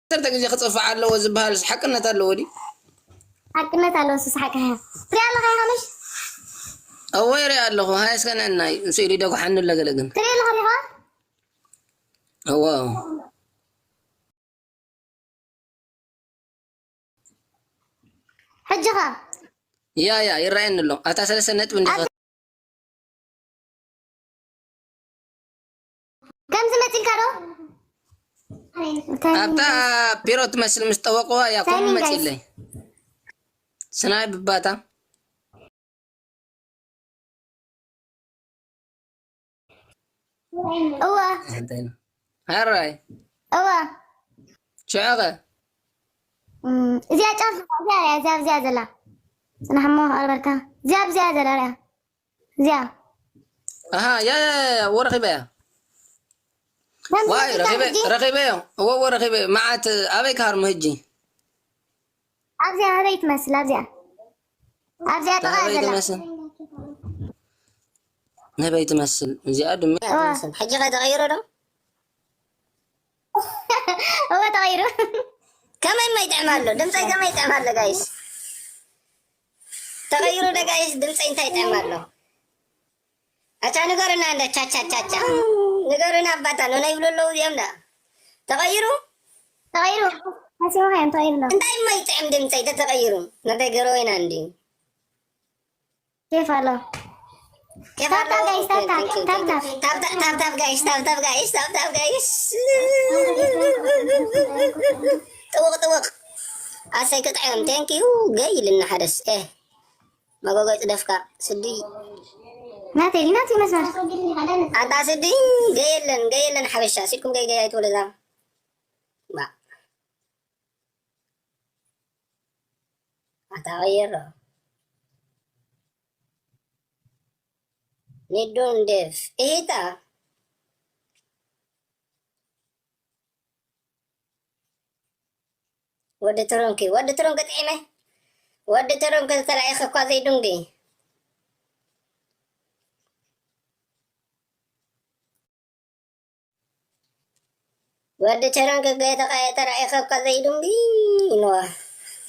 ዓሰርተ ግዜ ክጽፋዕ ኣለዎ ዝበሃል ሓቅነት ኣለዎ ድዩ? ሓቅነት ኣለዎ፣ እሱስ ሓቂ እያ። ትሪኣ ኣለኻ ኢኻ ምሽ? እወ፣ ይሪኣ ኣለኹ። ሃይ፣ እስከ ንዕናይ፣ ንስእሊ ደጉሓኒ ኣሎ ገለ ግን። ትሪኣ ኣለኻ ዲኻ? እወ። ሕጂ ኸ? ያ፣ ያ፣ ይረኣየኒ ኣሎ። ኣታ ሰለስተ ነጥቢ እንዲኻ። ኣብ ከምዚ መፂልካ ዶ? እንታይ ኣብታ ፒሮ ትመስል ምስ ጠወቅዋ እያ ከምኡ ታይሚንግ ጋይስ። መፂለይ። ስናይ ብባታ። እወ። እንታይ ነው? ሃራይ። እወ። ሽዕቐ። እም፣ እዚኣ ጫፍ እዚኣ እያ፣ እዚኣ፣ እዚኣ ዘላ። ጽናሕ እሞ ኣርበርካ። እዚኣ፣ እዚኣ ዘላ እያ። እዚኣ። ኣሃ፣ ያ፣ ያ፣ ያ፣ ያ፣ ወረኺበያ። ከምዚ ዋይ፣ መፂልካ ረኺበ-፣ ሕጂ? ረኺበዮ። እወ፣ እወ፣ ረኺበ። መዓት ኣበይ ክሃርሙ ሕጂ? ኣብዚኣ፣ ኣበይ ትመስል? ኣብዚኣ። ኣብዚኣ ጥቓ ናበይ ዘላ። ትመስል? ናበይ ትመስል? እዚኣ ድማ እዋ። ትመስል። ሕጂ ኸ ተቐይሩ ዶ? እወ፣ ተቐይሩ። ከመይ ማይ ጥዕም ኣሎ? ድምፀይ ከመይ ጥዕም ኣሎ ጋይስ? ተቐይሩ ዶ ጋይስ? ድምፀይ እንታይ ጥዕም ኣሎ? ኣቻ ንገሩና እንደ ቻቻቻቻ። ንገሩና ኣባታ፣ ኖ ናይ ብሎ ኣለዉ እዮም ዳ። ተቐይሩ? ተቐይሩ። ሓሲቦ እዮም ተቐይሩ ኣሎ። እንታይ ማይ ጥዕም ድምፀይ ተተቐይሩ? ናተይ ገሮ ኢና እንዲ። ኬፍ ኣሎ። ኬፍ ኣሎ። ታብታብ ጋይስ፣ ታብታብ፣ ኦኬ፣ ኦኬ፣ ኦኬ። ታብታ-፣ ታብታ-፣ ታብታብ ጋይስ፣ ታብታብ ጋይስ፣ ታብታብ ጋይስ። ጥውቕ፣ ጥውቕ። ኣሰይ ክጥዕም፣ ቴንክ ዩ። ገይ ኢልና ሓደስ። ኤህ፣ መጎጎ ይጥደፍካ። ስዲ። ናተይ፣ ናተይ መስመር። ኣንታ ስዲ፣ ገይ የለን፣ ገይ የለን ሓበሻ። ሲልኩም ገይ፣ ገይ ኣይትበሉ እዛ። ባ። ኣታ ቀይሮ። ኒዶን ዴቭ። እሂታ። ወዲ ትሩንኪ፣ ወዲ ትሩንኪ ጥዒመ። ወዲ ትሩንኪ ተላኢኸ እኳ ዘይዱንጊ። ወዲ ቸረን ክገ ተቐየ ተራኢኸ እኳ ዘይዱንጊ። ኢልዋ።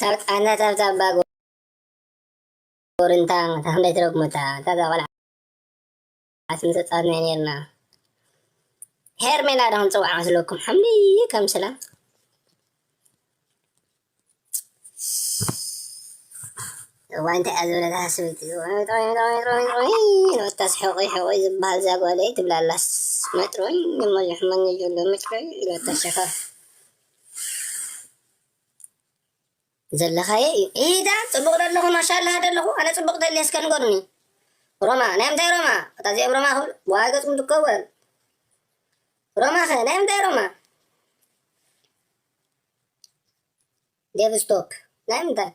ታብጣና ታብታ ባጎ። ጎርንታ፣ እታ ክንደይ ትረግሙ እታ፣ እታ እዛ ቆልዓ ዓስሚ ተጻወትና ኔርና። ሄርሜላ ዶ ክንጽውዓ መስለኩም? ሓምሊ ከምስላ። እዋይ፣ እንታይ እያ ዝበለት እታ ሰበይቲ? ኢልወታስ ሕቑይ ሕቑይ ዝበሃል እዛ ጓለይ ትብላ ኣላስ። መጥሮይ፣ እሞ ይሕመኒ ዘሎ መጥሮይ፣ ኢልወታ ሸኸፍ። ዘለኻዮ እዩ። ኢዳ ጽቡቕ ደለኹ፣ ማሻላህ ደለኹ። ኣነ ጽቡቕ ደልየ እስከ ንገሩኒ። ሮማ፣ ናይ ምንታይ ሮማ? እታ እዚኦም ሮማ ክብል፣ ዋይ ገጽኩም ትከወል። ሮማ ኸ፣ ናይ ምንታይ ሮማ? ዴቭ ስቶፕ፣ ናይ ምንታይ?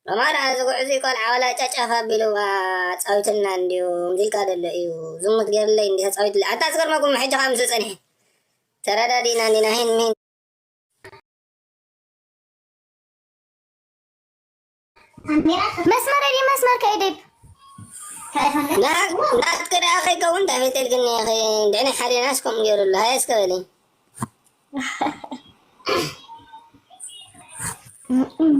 ሮማ ደኣ እዚ ጉዕዙይ ቆልዓ ዋላ ጫጫፍ ኣቢልዋ ኣጻዊትልና እንድዩ፣ እምዚ ኢልካ ደሎ እዩ። ዝሙት ገይርለይ እንድዩ ተጻዊትለይ። ኣታ ዝገርመኩም ሕጂ ከኣ ምስኡ ጸኒሐ። ተረዳዲእና እንዲና ሄን ሜን። መስመር ድዩ መስመር ከይደብ? ና-፣ ናትኪ ደኣ ከይከውን እንታይ ቤተል ግን ኢኺ? እንድዕኒ ሓሊናስ ከምኡ ገይሩ ኣሎ። ሃየ እስከ በሊ።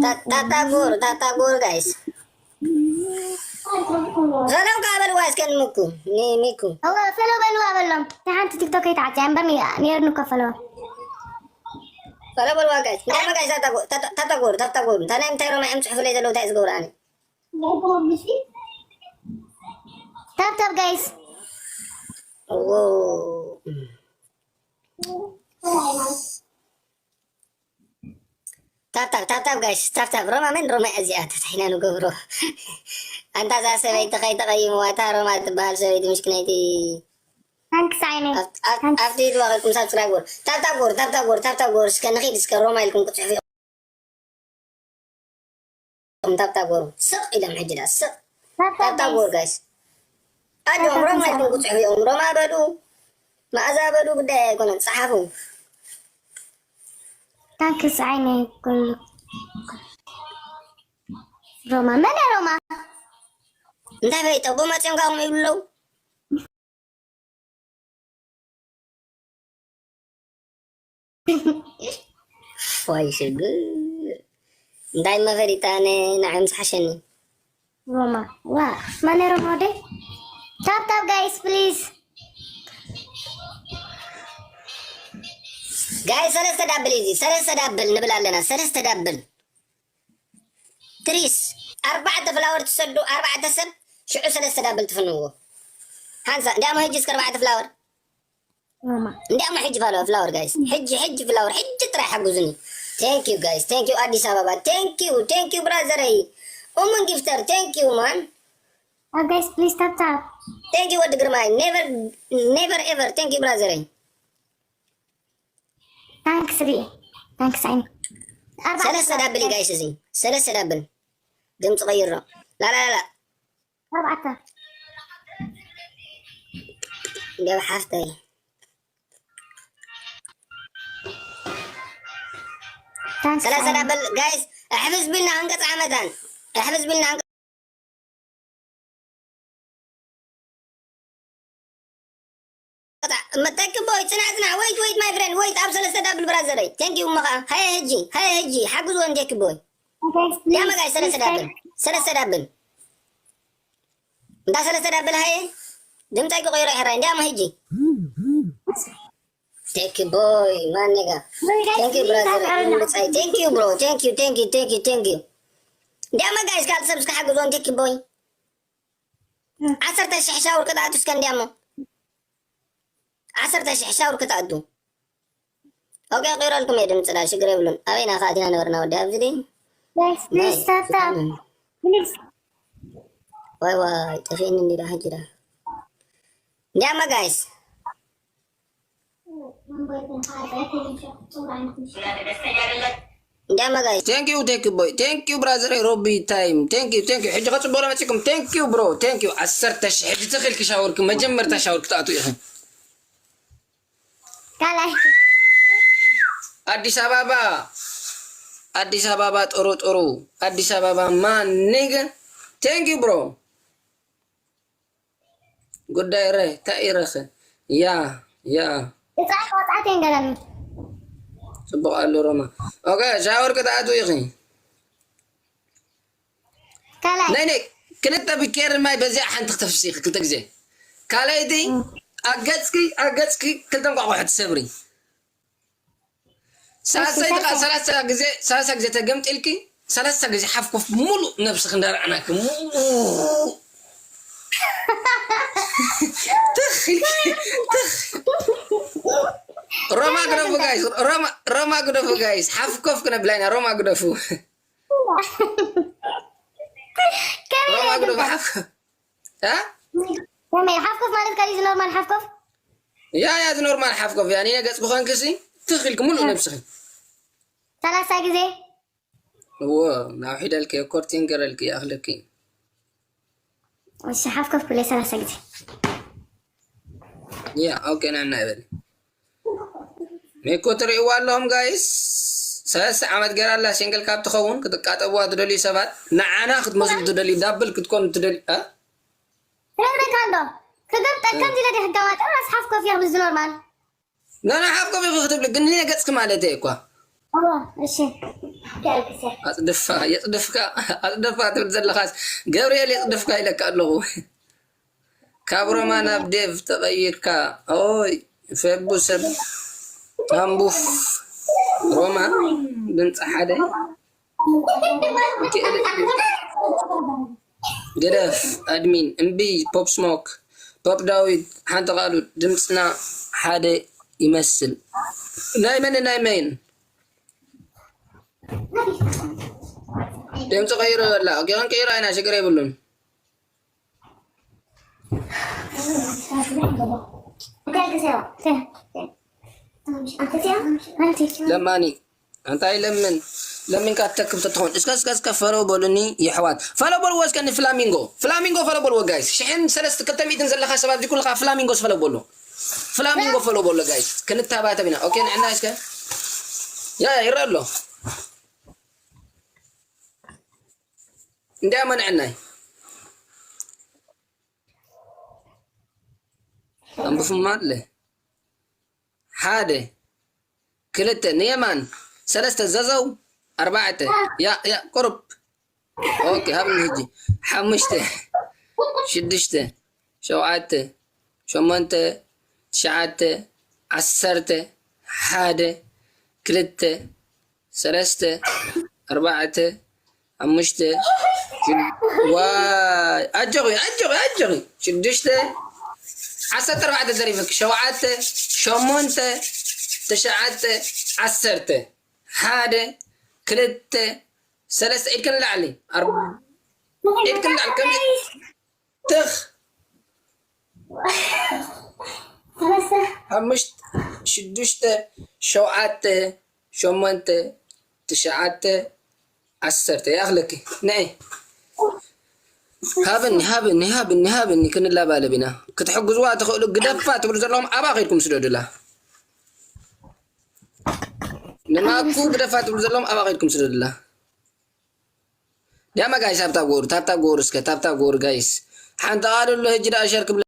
ታ-፣ ታታ ጎር፣ ታታ ጎር ጋይስ። ሰላም ከኣ በልዋ እስከ ንሚኩ፣ ኒ-፣ ሚኩ። እወ፣ ፈሎ በልዋ በሎም። እታ ሓንቲ ቲክቶክ ከይትዓጽያ እምበር ኒ-፣ ነይርኒ እኮ ፈሎ። ፈሎ በልዋ ጋይስ። እንታይ መጋይስ ታታ ጎር፣ ታታ፣ ታታ ጎር፣ ታታ ጎር። እንታይ ናይ ምንታይ ሮማ እዮም ጽሑፍለይ ዘለዉ እንታይ ዝገብሩ ኣነ? ታብታብ ጋይስ። እዎ። ታብታብ፣ ታብታብ ጋይስ፣ ታብታብ። ሮማ መን ሮማ እዚኣ ተታሒና ንገብሮ። ኣንታ እዛ ሰበይቲ ከይተቐይምዋ፣ እታ ሮማ ትበሃል ሰበይቲ ምሽክነይቲ። ታንክስ ዓይነይ። ኣብ-፣ ኣብ-፣ ታንክስ። ኣብቲ ኢድዋ ከልኩም ሳብስክራይብ ጎር። ታብታብ ጎር፣ ታብታብ ጎር፣ ታብታብ ጎር። እስከ ንኺድ እስከ ሮማ ኢልኩም ክጽሕፉ። ታብታብ ጎሩ። ስቕ ኢሎም ሕጂ ዳ ስቕ። ታብታብ ታብታብ ጎሩ ጋይስ። ጋይስ። ኣጆም ታብታብ ሮማ ኢልኩም ክጽሕፉ እዮም። ሮማ በሉ፣ መኣዛ በሉ፣ ግዳይ ኣይኮነን። ጸሓፉ። ታንክስ ዓይነይ ኩሉ። ሮማ፣ መን እያ ሮማ? እንታይ ፈሊጠ? ቦ መጺኦም ካብኦም ይብሉ ኣለዉ። ዋይ ሽግር። እንታይ መፈሊጣ ኣነ ንዓይ ምስ ሓሸኒ። ሮማ ዋ ማነ ሮማ ወደይ ታፕ ታፕ ጋይስ ፕሊዝ። ጋይ ሰለስተ ዳብል እዚ ሰለስተ ዳብል ንብል ኣለና። ሰለስተ ዳብል ትሪስ ኣርባዕተ ፍላወር ትሰዱ ኣርባዕተ ሰብ ሽዑ ሰለስተ ዳብል ትፍንዎ። ሓንሳ እንዲያሞ ሕጂ እስከ ኣርባዕተ ፍላወር ሮማ እንዲያሞ ሕጂ ፍላወር ፍላወር ጋይስ ሕጂ ሕጂ ፍላወር ሕጂ ጥራይ ሓጉዙኒ። Thank you guys, thank you ኣዲስ ኣበባ፣ thank you thank you ብራዘረይ። ኡሙን ጊፍተር thank you ማን። ታፕ ጋይስ ፕሊዝ ታፕ ታፕ። Thank you ወዲ ግርማይ። Never never ever thank you ብራዘረይ። ታንክስ ሪ ታንክስ ኣይኒ። ኣርባዕተ ሰለስተ ዳብል እዩ ጋይስ፣ እዚ ሰለስተ ዳብል ድምፂ ቀይሮ። ላላላ ኣርባዕተ ገብ ሓፍተይ ታንክስ ሰለስተ ኣይኒ። ዳብል ጋይስ። ኣሕፍዝ ቢልና ክንቀፅዓ መታን ኣሕፍዝ ቢልና ክንቀ- Thank you boy ጽናዕ ጽናዕ wait wait my friend wait ኣብ ሰለስተ ዳብል ብራዘረይ thank you እሞ ከዓ ሃየ ህጂ ሃየ ህጂ ሓግዝዎ thank you boy። ታፕ ጋይስ ዳመ ፕሊዝ ጋይ ሰለስተ ዳብል ሰለስተ ዳብል እንዳ ሰለስተ ዳብል ሃየ ድምፀይ ክቆይሮ ሕራይ እንዲያሞ ህጂ thank you boy ማን ነጋ thank you brother ምርፃይ thank you bro thank you thank you thank you thank you እንዲያሞ ጋይስ ካልእ ሰብ እስከ ሓግዝዎ thank you boy ዓሰርተ ሽሕ ሻወር ክትኣቱ እስከ እንዲያሞ ዓሰርተ ሽሕ ሻወር ክትኣቱ። ኦኬ ቀይረልኩም እየ ድምፅና ሽግር የብሉን። ኣበይና ከዓ ዲና ነበርና ወዲ ኣብዚ ድዩ? ጋይስ ፕሊዝ ታፕ ታፕ ፕሊዝ። ዋይ ዋይ ጠፊእኒ እንዲዳ ሕጂ ዳ እንዲያማ ጋይስ እንዲያማ ጋይስ Thank you thank you boy thank you brother ሮቢ ታይም thank you thank you ሕጂ ከፅበሎ መፂኩም thank you bro thank you ዓሰርተ ሽሕ ሕጂ ተኺልኪ ሻወርኪ መጀመርታ ሻወር ክትኣቱ ኢኺ። ካልኣይ ኣዲስ ኣበባ ኣዲስ ኣበባ ጥሩ ጥሩ ኣዲስ ኣበባ ማን ኒገ thank you bro ጉዳይ ረ እንታይ ኢረኸ ያ ያ ብፃዕት ወፃዕት የንገረኒ። ፅቡቕ ኣሎ ሮማ ኦኬ ሻወር ክትኣትው ኢኺ ካልኣይ ናይ ናይ ክልተ ብኬር ማይ በዚኣ ሓንቲ ክተፍሲ ኢኺ ክልተ ግዜ ካልኣይቲ ኣገፅኪ ኣገፅኪ ክልተ እንቋቑሖ ትሰብሪ ሳልሳይቲ ከዓ ሰላሳ ግዜ ሰላሳ ግዜ ተገምጢልኪ ሰላሳ ግዜ ሓፍ ኮፍ ሙሉእ ነብስኺ እንዳረኣናኪ ሙሉእ ትኽ ኢልኪ ትኽ ሮማ ግደፉ ጋይስ ሮማ ሮማ ግደፉ ጋይስ ሓፍ ኮፍ ክነብላ ኢና ሮማ ግደፉ ሮማ ግደፉ ሓፍ እ ከመይ ሓፍኮፍ ማለት ካልእ እዚ ኖርማል ሓፍኮፍ ያ ያ እዚ ኖርማል ሓፍ ኮፍ ያ ኒነ ገጽ ብኾንክሲ ትኽ ኢልኪ ሙሉእ ነብስኺ ሰላሳ ግዜ እዎ ናብ ሒደልኪ ኮርቲን ገረልኪ ይኣኽለኪ እሺ ሓፍኮፍ ኩለ ሰላሳ ግዜ ያ ኦኬ ንዕና ይበል ሜኮ ትርእይዋ ኣለኹም ጋይስ ሰለስተ ዓመት ገይራ ኣላ ሲንግል ካብ ትኸውን ክትቃጠብዋ ትደልዩ ሰባት ንዓና ክትመስሉ ትደልዩ ዳብል ክትኮኑ ትደልዩ እ? ትነግረካ ኣሎ ክገብጠ ከምዚ ኢለ ዲህ ጋዋጠ ራስ ሓፍኮፍ ይኽብል እዚ ኖርማል ናና ሓፍኮፍ ኢኺ ክትብሊ ግን ንየ ገጽኪ ማለት እየ እኳ እዎ እሺ ኣጽድፋ የጽድፍካ ኣጽድፋ ትብል ዘለኻስ ገብርኤል የጽድፍካ ኢለካ ኣለኹ ካብ ሮማ ናብ ዴቭ ተቐይርካ ኦይ ፌቡ ሰብ ኣንቡፍ ሮማ ድምፂ ሓደ ግደፍ ኣድሚን እምቢ ፖፕ ስሞክ ፖፕ ዳዊት ሓንቲ ቃሉ ድምፅና ሓደ ይመስል ናይ መን ናይ መን ድምፂ ቀይሮ በላ ኦኬ ክንቀይሮ ኣይና ሽግር የብሉን ለማኒ እንታይ ለምን ለምን ካተክብ ተትኾን እስከ እስከ እስከ ፈሎ በሉኒ ይሕዋት ፈሎ በልዎ እስከ ንፍላሚንጎ ፍላሚንጎ ፈሎ በልዎ ጋይስ ሽሕን ሰለስተ ክልተ ሚእትን ዘለካ ሰባት እዚ ኩልካ ፍላሚንጎ ፈሎ በሎ ፍላሚንጎ ፈሎ በሎ ጋይስ ክንተባተብ ኢና ኦኬ ንዕና እስከ ያ ይረ ኣሎ እንዲያ መንዕናይ ኣንብፉማ ኣለ ሓደ ክልተ ንየማን፣ ሰለስተ ዘዘው፣ ኣርባዕተ ያ ያ ቁሩብ። ኦኬ፣ ሃብኒ ሕጂ። ሓሙሽተ፣ ሽዱሽተ፣ ሸውዓተ፣ ሸሞንተ፣ ትሽዓተ፣ ዓሰርተ፣ ሓደ፣ ክልተ፣ ሰለስተ፣ ኣርባዕተ፣ ሓሙሽተ፣ ሽድ-፣ ዋይ፣ ኣጆኺ፣ ኣጆኺ፣ ኣጆኺ። ሽዱሽተ፣ ዓሰርተ ኣርባዕተ ተሪፈኪ። ሸውዓተ፣ ሸሞንተ፣ ትሽዓተ፣ ዓሰርተ፣ ሓደ፣ ክልተ፣ ሰለስተ፣ ኢድክን ንላዕሊ። ኣር-፣ ኢድክን ንላዕሊ። ከምዚ ትኽ። ሰለስተ። ሓሙሽተ፣ ሽዱሽተ፣ ሸውዓተ፣ ሸሞንተ፣ ትሽዓተ፣ ዓሰርተ። ይኣኽለኪ። ነይ። ሃብኒ፣ ሃብኒ፣ ሃብኒ፣ ሃብኒ፣ ክንላባለብ ኢና። ክትሕግዝዋ ትኽእሉ ግደፋ ትብሉ ዘለኹም ኣብኣ ከይድኩም ስደዱላ። ንማኩ ግደፋ ትብሉ ዘለኹም ኣብኣ ከይድኩም ስደዱላ። ዳማ ጋይስ፣ ታብታብ ጎሩ፣ ታብታብ ጎሩ፣ እስከ ታብታብ ጎሩ ጋይስ። ሓንቲ ቃል ኣሎ፣ ሕጂ ደኣ ሸር ክብለ